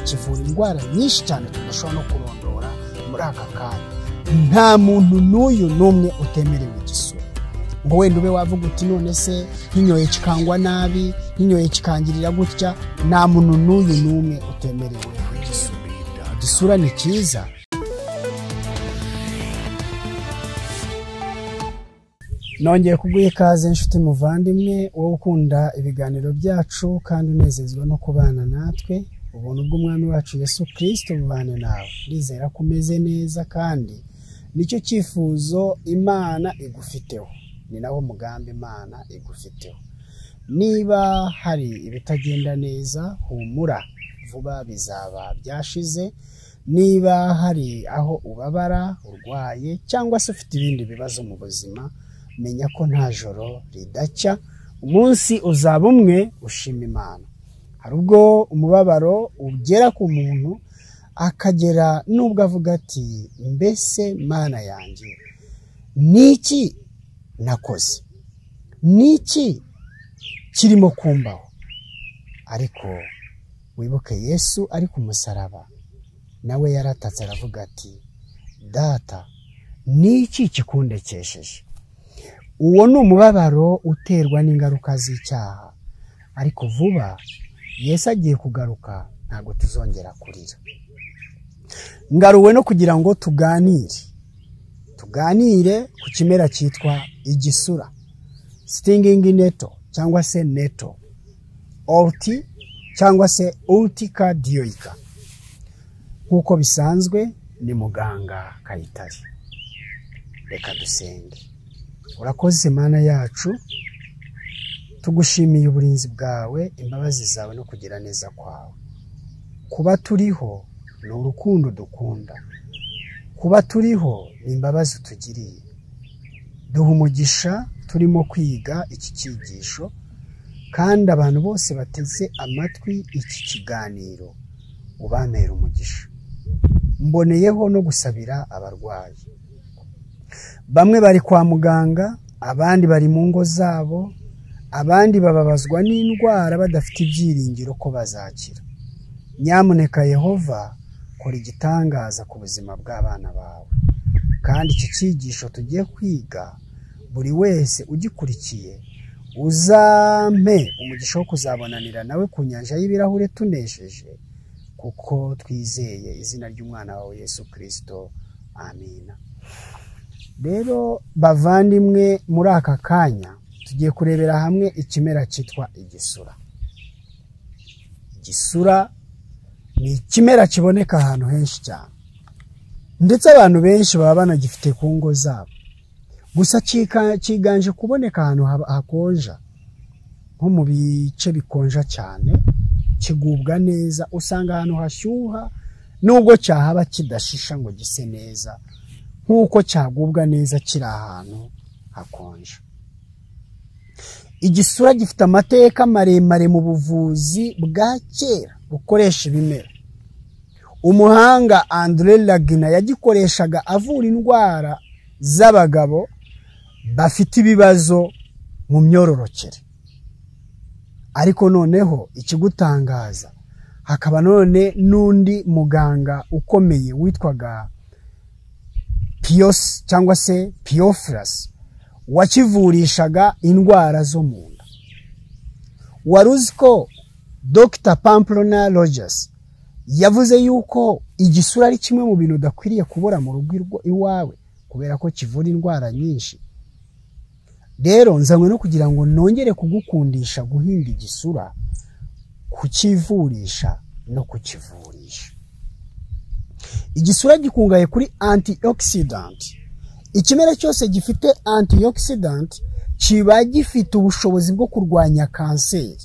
Kivura indwara nyinshi cyane tudashobora no kurondora muri aka kanya. Nta muntu n'uyu n'umwe utemerewe igisura. Ngo wenda ube wavuga uti none se nkinyoye kikangwa nabi, nkinyoye kikangirira gutya. Nta muntu n'uyu n'umwe utemerewe igisura. Igisura ni cyiza. Nongeye kuguha ikaze inshuti muvandimwe, wowe ukunda ibiganiro byacu kandi unezezwa no kubana natwe. Ubuntu bw'Umwami wacu Yesu Kristo bubane nawe. Ndizera ko umeze neza kandi nicyo cyifuzo Imana igufiteho, ni nawo mugambi Imana igufiteho. Niba hari ibitagenda neza, humura, vuba bizaba byashize. Niba hari aho ubabara, urwaye cyangwa se ufite ibindi bibazo mu buzima, menya ko nta joro ridacya, umunsi uzaba umwe ushima Imana. Hari ubwo umubabaro ugera ku muntu akagera nubwo avuga ati mbese Mana yanjye, niki nakoze, niki kirimo kumbaho? Ariko wibuke Yesu ari ku musaraba, nawe yaratatse aravuga ati Data, niki kikundekesheje? Uwo ni umubabaro uterwa n'ingaruka z'icyaha, ariko vuba Yesu agiye kugaruka, ntabwo tuzongera kurira. Ngaruwe no kugira ngo tuganire ku kimera cyitwa igisura, stinging nettle cyangwa se nettle, orti cyangwa se urtica dioica. Nk'uko bisanzwe ni muganga Kayitare. Reka dusenge. Urakoze Mana yacu, tugushimiye uburinzi bwawe, imbabazi zawe no kugira neza kwawe. Kuba turiho ni urukundo dukunda, kuba turiho ni imbabazi utugiriye. Duha umugisha turimo kwiga iki cyigisho, kandi abantu bose bateze amatwi iki kiganiro ubamera umugisha. Mboneyeho no gusabira abarwayi. Bamwe bari kwa muganga, abandi bari mu ngo zabo, abandi bababazwa n'indwara badafite ibyiringiro ko bazakira. Nyamuneka Yehova, kora igitangaza ku buzima bw'abana bawe. Kandi iki cyigisho tugiye kwiga, buri wese ugikurikiye uzampe umugisha wo kuzabonanira nawe ku nyanja y'ibirahure tunesheje, kuko twizeye izina ry'umwana wawe Yesu Kristo. Amina. Rero bavandimwe, muri aka kanya tugiye kurebera hamwe ikimera cyitwa igisura. Igisura ni ikimera kiboneka ahantu henshi cyane, ndetse abantu benshi baba banagifite ku ngo zabo. Gusa kiganje kuboneka ahantu hakonja, nko mu bice bikonja cyane, kigubwa neza. Usanga ahantu hashyuha nubwo cyahaba kidashisha ngo gise neza nk'uko cyagubwa neza kiri ahantu hakonja. Igisura gifite amateka maremare mu buvuzi bwa kera bukoresha ibimera. Umuhanga André Lagina yagikoreshaga avura indwara z'abagabo bafite ibibazo mu myororokere. Ariko noneho ikigutangaza, hakaba none n'undi muganga ukomeye witwaga Pios cyangwa se Piofras, wakivurishaga indwara zo mu nda. Wari uzi ko Dr. Pamplona Rogers yavuze yuko igisura ari kimwe mu bintu udakwiriye kubura mu rugo iwawe, kubera ko kivura indwara nyinshi. Rero nzanywe no kugira ngo nongere kugukundisha guhinga igisura, kukivurisha no kukivurisha. Igisura gikungahaye kuri antioxidant. Ikimera cyose gifite antioxidant kiba gifite ubushobozi bwo kurwanya kanseri.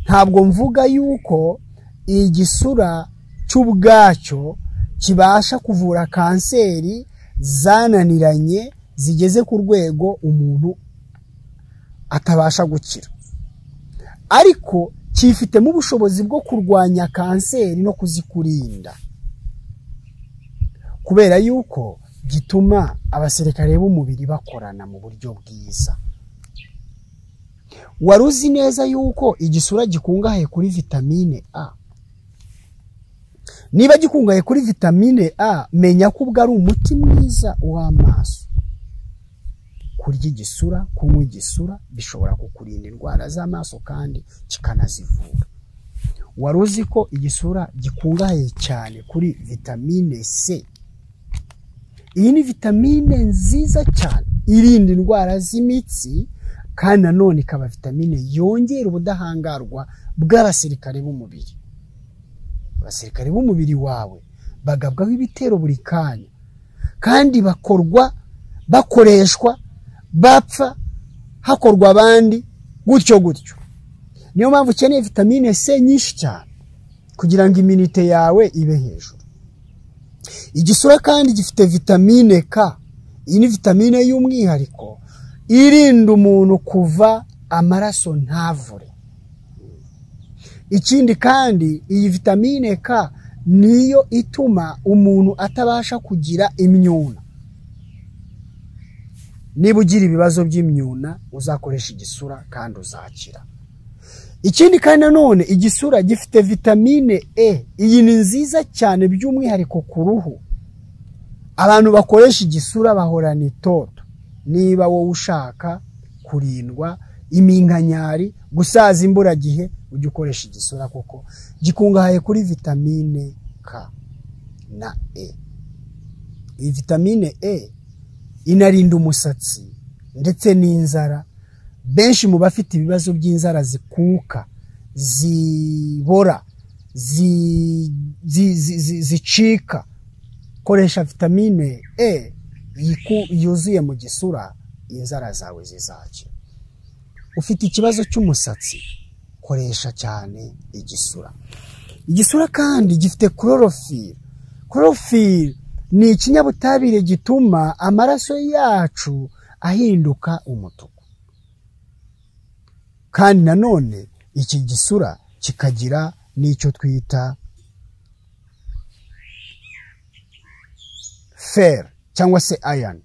Ntabwo mvuga yuko igisura cy'ubwacyo kibasha kuvura kanseri zananiranye zigeze ku rwego umuntu atabasha gukira, ariko cyifitemo ubushobozi bwo kurwanya kanseri no kuzikurinda, kubera yuko gituma abasirikare b'umubiri bakorana mu buryo bwiza. Wari uzi neza yuko igisura gikungahaye kuri vitamine A? Niba gikungahaye kuri vitamine A, menya ko ubwo ari umuti mwiza w'amaso. Kurya igisura, kunywa igisura bishobora kukurinda indwara z'amaso kandi kikanazivura. Wari uzi ko igisura gikungahaye cyane kuri vitamine C? Iyi ni vitamine nziza cyane irinda indwara z'imitsi, kandi nanone ikaba vitamine yongera ubudahangarwa bw'abasirikare b'umubiri. Abasirikare b'umubiri wawe bagabwaho ibitero buri kanya, kandi bakorwa, bakoreshwa, bapfa, hakorwa abandi, gutyo gutyo. Niyo mpamvu ukeneye vitamine C nyinshi cyane kugira ngo iminite yawe ibe hejuru. Igisura kandi gifite vitamine K. Iyi ni vitamine y'umwihariko irinda umuntu kuva amaraso ntavure. Ikindi kandi iyi vitamine K niyo ituma umuntu atabasha kugira imyuna. Niba ugira ibibazo by'imyuna uzakoresha igisura kandi uzakira. Ikindi kandi nanone igisura gifite vitamine E. Iyi ni nziza cyane by'umwihariko ku ruhu. Abantu bakoresha igisura bahorana itoto. Niba wowe ushaka kurindwa iminkanyari, gusaza imburagihe, ujye ukoresha igisura kuko gikungahaye kuri vitamine K na E. Iyi vitamine E inarinda umusatsi ndetse n'inzara. Benshi mu bafite ibibazo by'inzara zikuka, zibora, zicika, koresha vitamine E yuzuye mu gisura, inzara zawe zizakira. Ufite ikibazo cy'umusatsi, koresha cyane igisura. Igisura kandi gifite chlorophylle. Chlorophylle ni ikinyabutabire gituma amaraso yacu ahinduka umutuku. Kandi nanone iki gisura kikagira n'icyo twita fer cyangwa se iron.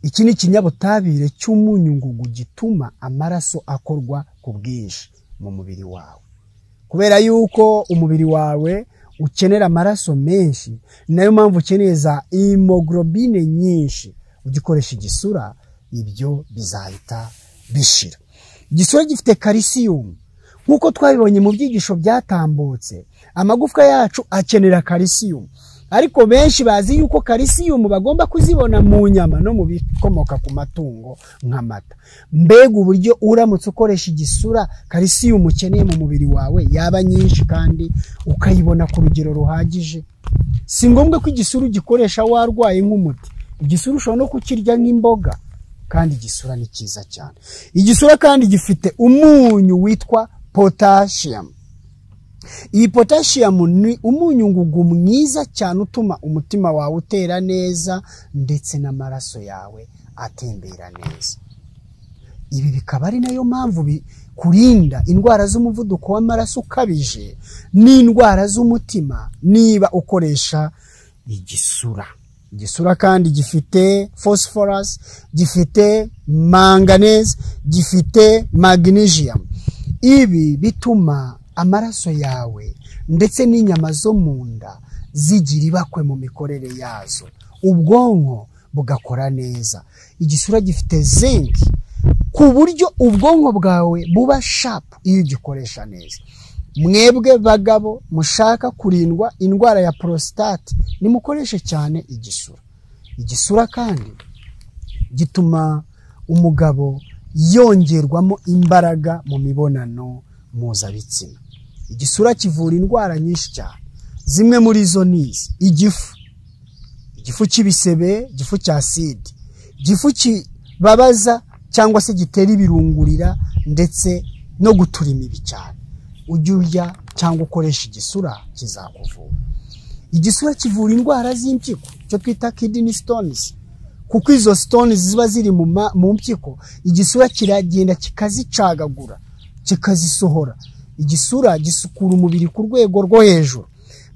Iki ni ikinyabutabire cy'umunyungugu gituma amaraso akorwa ku bwinshi mu mubiri wawe. Kubera yuko umubiri wawe ukenera amaraso menshi, nayo mpamvu ukeneye za hemoglobine nyinshi. Ugikoresha igisura ibyo bizahita bishira. Igisura gifite calcium. Nkuko twabibonye mu byigisho byatambutse, amagufwa yacu akenera calcium. Ariko benshi bazi yuko calcium bagomba kuzibona mu nyama no mu bikomoka ku matungo nk'amata. Mbega uburyo uramutse ukoresha igisura, calcium ukeneye mu mubiri wawe yaba nyinshi kandi ukayibona ku rugero ruhagije. Si ngombwa ko igisura ugikoresha warwaye nk'umuti. Igisura ushobora no kukirya nk'imboga, kandi igisura ni cyiza cyane. Igisura kandi gifite umunyu witwa potassium. Iyi potassium ni umunyungugu mwiza cyane utuma umutima wawe utera neza ndetse n'amaraso yawe atembera neza. Ibi bikaba ari nayo mpamvu bikurinda indwara z'umuvuduko w'amaraso ukabije n'indwara z'umutima niba ukoresha igisura. Igisura kandi gifite phosphorus, gifite manganese, gifite magnesium. Ibi bituma amaraso yawe ndetse n'inyama zo mu nda zigira ibakwe mu mikorere yazo, ubwonko bugakora neza. Igisura gifite zinc ku buryo ubwonko bwawe buba sharp iyo ugikoresha neza. Mwebwe bagabo mushaka kurindwa indwara ya prostate, nimukoreshe cyane igisura. Igisura kandi gituma umugabo yongerwamo imbaraga mu mibonano mpuzabitsina. Igisura kivura indwara nyinshi cyane. Zimwe muri zo ni izi: igifu, igifu cy'ibisebe, igifu cya acide, igifu kibabaza cyangwa se gitera ibirungurira ndetse no gutura imibi cyane. Ujye urya cyangwa ukoresha igisura kizakuvura. Igisura kivura indwara z'impyiko, icyo twita kidney stones, kuko izo stones ziba ziri mu mpyiko, igisura kiragenda kikazicagagura, kikazisohora. Igisura gisukura umubiri ku rwego rwo hejuru.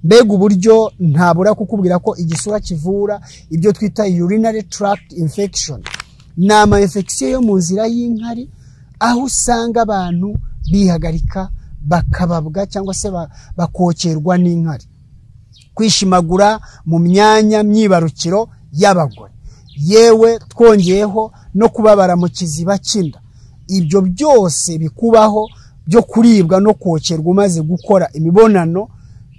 Mbega uburyo ntabura kukubwira ko igisura kivura ibyo twita urinary tract infection. Ni ama infection yo mu nzira y'inkari, aho usanga abantu bihagarika bakababwa cyangwa se bakokerwa n'inkari. Kwishimagura mu myanya myibarukiro y'abagore, yewe twongeyeho no kubabara mu kiziba cy'inda, ibyo byose bikubaho byo kuribwa no kokerwa umaze gukora imibonano,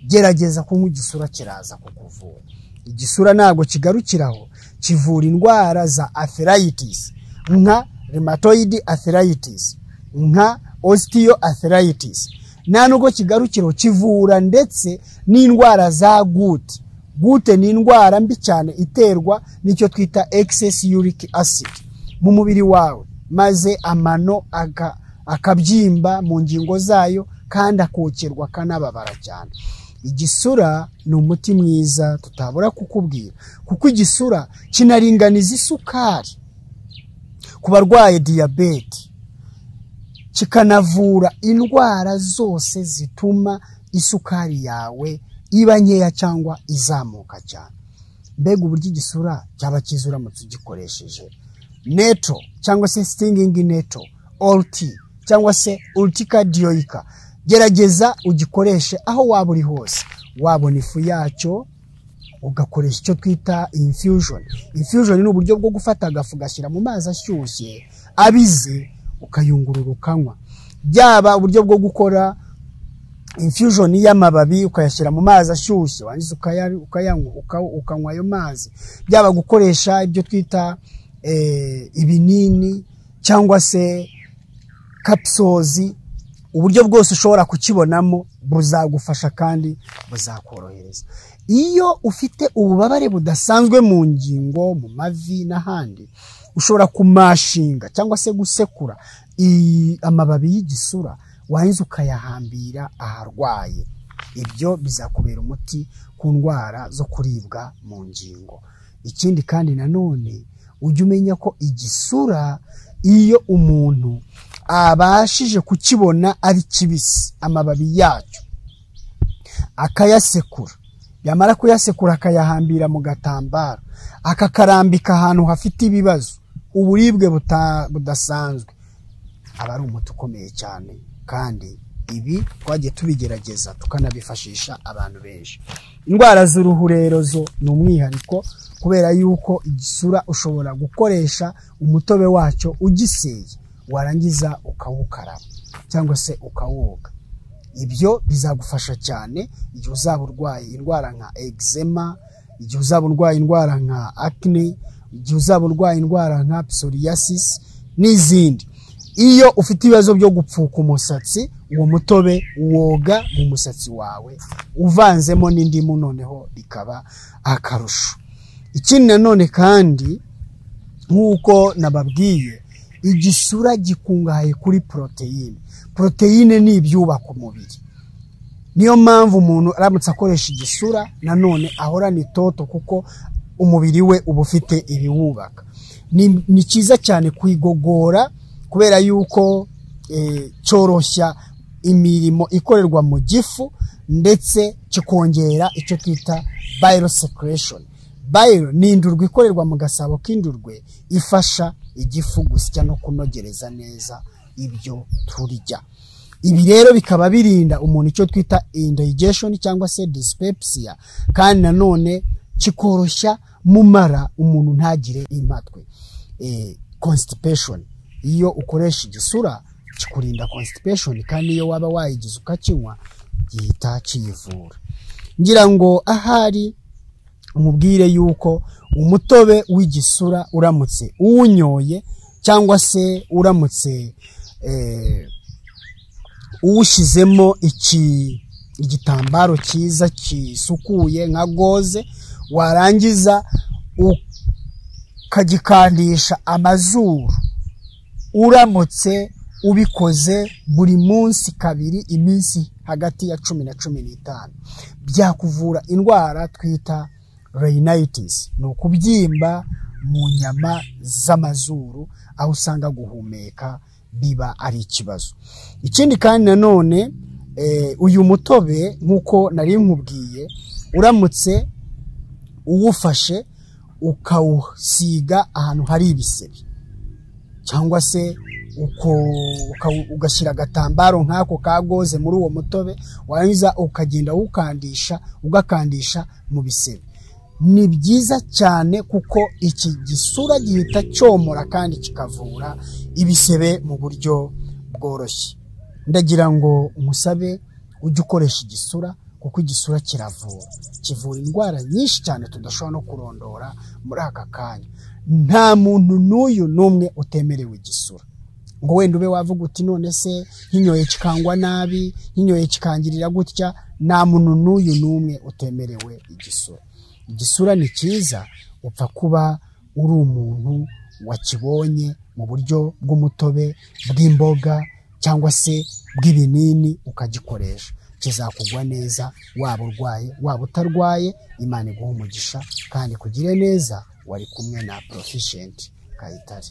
gerageza kunywa igisura kiraza kukuvura. Igisura ntabwo kigarukiraho, kivura indwara za arthritis nka rheumatoid arthritis, nka osteoarthritis. Nta nubwo kigarukiraho, kivura ndetse n'indwara za goutte. Goutte ni indwara mbi cyane iterwa n'icyo twita excess uric acid mu mubiri wawe, maze amano akabyimba mu ngingo zayo kandi akokerwa akanababara cyane. Igisura ni umuti mwiza tutabura kukubwira, kuko igisura kinaringaniza isukari ku barwaye diyabete, kikanavura indwara zose zituma isukari yawe iba nkeya cyangwa izamuka cyane. Mbega uburyo igisura cyaba cyiza uramutse ugikoresheje! Nettle cyangwa se stinging nettle or tea cyangwa se Urtica dioica, gerageza ugikoreshe aho waba uri hose. Wabona ifu yacyo ugakoresha icyo twita infusion. Infusion ni uburyo bwo gufata agafu ugashyira mu mazi ashyushye abize, ukayungurura ukanywa. Byaba uburyo bwo gukora infusion y'amababi, ukayashyira mu mazi ashyushye, warangiza ukayanywa, ukanywa ayo mazi. Byaba gukoresha ibyo twita ibinini cyangwa se capsules, uburyo bwose ushobora kukibonamo buzagufasha kandi buzakorohereza. Iyo ufite ububabare budasanzwe mu ngingo, mu mavi n'ahandi, ushobora kumashinga cyangwa se gusekura amababi y'igisura, warangiza ukayahambira aharwaye. Ibyo bizakubera umuti ku ndwara zo kuribwa mu ngingo. Ikindi kandi nanone, ujye umenya ko igisura, iyo umuntu abashije kukibona ari kibisi, amababi yacyo akayasekura, yamara kuyasekura akayahambira mu gatambaro, akakarambika ahantu hafite ibibazo, uburibwe budasanzwe, aba ari umuti ukomeye cyane. Kandi ibi twagiye tubigerageza tukanabifashisha abantu benshi. Indwara z'uruhu rero zo ni umwihariko, kubera yuko igisura ushobora gukoresha umutobe wacyo ugiseye, warangiza ukawukaraba cyangwa se ukawoga. Ibyo bizagufasha cyane igihe uzaba urwaye indwara nka eczema, igihe uzaba urwaye indwara nka acne, igihe uzaba urwaye indwara nka psoriasis n'izindi. Iyo ufite ibibazo byo gupfuka umusatsi, uwo mutobe woga mu musatsi wawe uvanzemo n'indimu, noneho bikaba akarusho. Ikindi nanone kandi, nk'uko nababwiye, igisura gikungahaye kuri poroteyine. Poroteyine ni ibyubaka umubiri. Niyo mpamvu umuntu aramutse akoresha igisura nanone ahorana itoto, kuko umubiri we uba ufite ibiwubaka. Ni cyiza cyane kwigogora, kubera yuko cyoroshya imirimo ikorerwa mu gifu, ndetse kikongera icyo twita bile secretion. Bile ni indurwe ikorerwa mu gasabo k'indurwe, ifasha igifu gusya no kunogereza neza ibyo turya. Ibi rero bikaba birinda umuntu icyo twita indigestion cyangwa se dyspepsia, kandi nanone kikoroshya mu mara, umuntu ntagire impatwe, constipation. Iyo ukoresha igisura kikurinda constipation, kandi iyo waba wayigize ukakinywa gihita kiyivura. Ngira ngo ahari umubwire yuko umutobe w'igisura, uramutse uwunyoye cyangwa se uramutse uwushyizemo igitambaro cyiza gisukuye nka gauze, warangiza ukagikandisha amazuru, uramutse ubikoze buri munsi kabiri iminsi hagati ya 10 na 15, byakuvura indwara twita rhinitis. Ni ukubyimba mu nyama z'amazuru, aho usanga guhumeka biba ari ikibazo. Ikindi kandi nanone, uyu mutobe, nk'uko nari nkubwiye, uramutse uwufashe ukawusiga ahantu hari ibisebe cyangwa se Ugashyira agatambaro nk'ako ka goze muri uwo mutobe, warangiza ukagenda uwukandisha, ugakandisha mu bisebe. Ni byiza cyane kuko iki gisura gihita cyomora kandi kikavura ibisebe mu buryo bworoshye. Ndagira ngo umusabe ujye ukoresha igisura, kuko igisura kiravura, kivura indwara nyinshi cyane tudashobora no kurondora muri aka kanya. Nta muntu n'uyu n'umwe utemerewe igisura, ngo wenda ube wavuga uti none se nkinyoye kikangwa nabi, nkinyoye kikangirira gutya. Nta muntu n'uyu n'umwe utemerewe igisura. Igisura ni cyiza, upfa kuba uri umuntu wakibonye mu buryo bw'umutobe, bw'imboga cyangwa se bw'ibinini, ukagikoresha kizakugwa neza, waba urwaye waba utarwaye. Imana iguha umugisha kandi kugire neza. Wari kumwe na Proficient Kayitare.